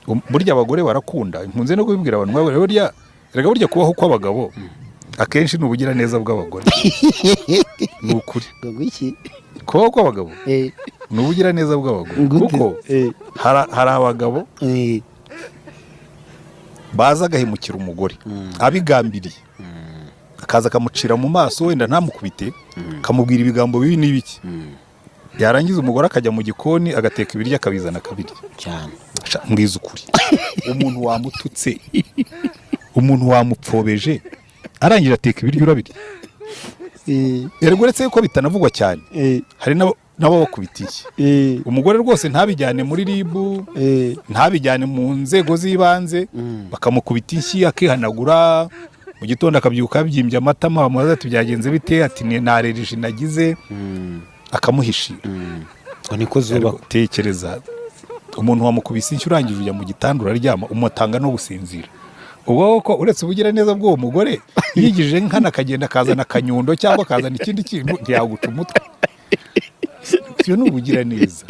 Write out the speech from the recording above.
Burya abagore barakunda, nkunze no kubibwira abantu, mwabure burya, erega burya kubaho kw'abagabo akenshi ni ubugiraneza bw'abagore, ni ukuri. Ngo iki? Kubaho kw'abagabo ni ubugiraneza bw'abagore. Gute? Kuko hari abagabo baza agahemukira umugore abigambiriye, akaza akamucira mu maso, wenda ntamukubite, akamubwira ibigambo bibi n'ibiki, yarangiza umugore akajya mu gikoni agateka ibiryo, akabizana, akabirya. Cyane. Sha, mbwiza ukuri, umuntu wamututse, umuntu wamupfobeje, arangije ateka ibiryo, urabirya. Erega uretse yuko bitanavugwa cyane, hari n'ababakubitiye umugore rwose ntabijyane muri RIB, ntabijyane mu nzego z'ibanze, bakamukubita inshyi akihanagura, mu gitondo akabyuka yabyimbye amatama, bamubaza ati: "Byagenze bite?" Ati: "Ni nta nagize." Akamuhishira. Ngo niko zubakwa. Ariko tekereza umuntu wamukubise inshyi, urangije ujya mu gitanda uraryama, umutanga no gusinzira. Ubwo koko uretse ubugiraneza bw'uwo mugore, yigije nkana akagenda akazana akanyundo cyangwa akazana ikindi kintu, ntiyaguca umutwe. Ibyo ni ubugiraneza.